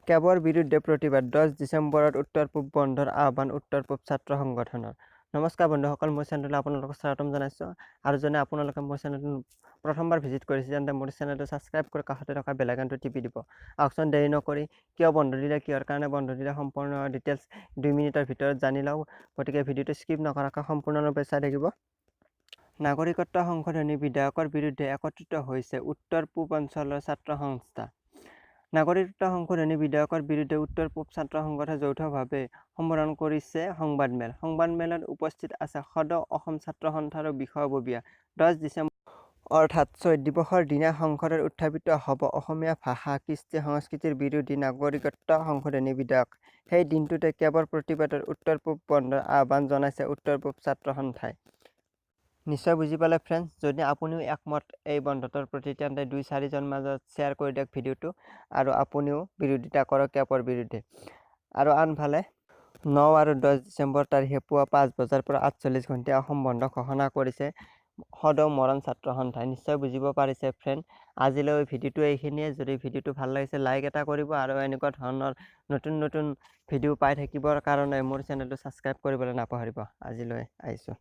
কেবৰ বিৰুদ্ধে প্ৰতিবাদ, 10 ডিচেম্বৰত উত্তৰ পূব বন্ধৰ আহ্বান উত্তৰ পূব ছাত্ৰ সংগঠনৰ। নমস্কাৰ বন্ধুসকল, মোৰ চেনেললৈ আপোনালোকক স্বাগতম জনাইছোঁ। আৰু যোনে আপোনালোকে মোৰ চেনেলটো প্ৰথমবাৰ ভিজিট কৰিছে, তেন্তে মোৰ চেনেলটো ছাবস্ক্ৰাইব কৰি কাষতে থকা বেল আইকনটো টিপি দিব। আহকচোন, দেৰি নকৰি কিয় বন্ধ দিলে, কিহৰ কাৰণে বন্ধ দিলে, সম্পূৰ্ণ ডিটেইলছ 2 মিনিটৰ ভিতৰত জানি লওঁ। গতিকে ভিডিঅ'টো স্কিপ নকৰাকৈ সম্পূৰ্ণৰূপে চাই থাকিব। নাগৰিকত্ব সংশোধনী বিধেয়কৰ বিৰুদ্ধে একত্ৰিত হৈছে উত্তৰ পূব অঞ্চলৰ ছাত্ৰ সংস্থা। নাগৰিকত্ব সংশোধনী বিধেয়কৰ বিৰুদ্ধে উত্তৰ পূব ছাত্ৰ সংগঠনে যৌথভাৱে সম্বোধন কৰিছে সংবাদমেল। সংবাদমেলত উপস্থিত আছে সদৌ অসম ছাত্ৰ সন্থাৰো বিষয়ববীয়া। 10 ডিচেম্বৰ অৰ্থাৎ শ্বহীদ দিৱসৰ দিনা সংসদত উত্থাপিত হ'ব অসমীয়া ভাষা, কৃষ্টি সংস্কৃতিৰ বিৰোধী নাগৰিকত্ব সংশোধনী বিধেয়ক। সেই দিনটোতে কেবৰ প্ৰতিবাদত উত্তৰ পূব বন্ধৰ আহ্বান জনাইছে উত্তৰ পূব ছাত্ৰ সন্থাই। নিশ্চয় বুজি পালে ফ্ৰেণ্ডছ। যদি আপুনিও একমত এই বন্ধটোৰ প্ৰতি, তেন্তে দুই চাৰিজন মাজত শ্বেয়াৰ কৰি দিয়ক ভিডিঅ'টো আৰু আপুনিও বিৰোধিতা কৰক কেবৰ বিৰুদ্ধে। আৰু আনফালে 9 আৰু 10 ডিচেম্বৰ তাৰিখে পুৱা 5 বজাৰ পৰা 48 ঘণ্টীয়া অসম বন্ধ ঘোষণা কৰিছে সদৌ মৰাণ ছাত্ৰ সন্থাই। নিশ্চয় বুজিব পাৰিছে ফ্ৰেণ্ড। আজিলৈ ভিডিঅ'টো এইখিনিয়ে। যদি ভিডিঅ'টো ভাল লাগিছে, লাইক এটা কৰিব আৰু এনেকুৱা ধৰণৰ নতুন নতুন ভিডিঅ' পাই থাকিবৰ কাৰণে মোৰ চেনেলটো ছাবস্ক্ৰাইব কৰিবলৈ নাপাহৰিব। আজিলৈ আহিছোঁ।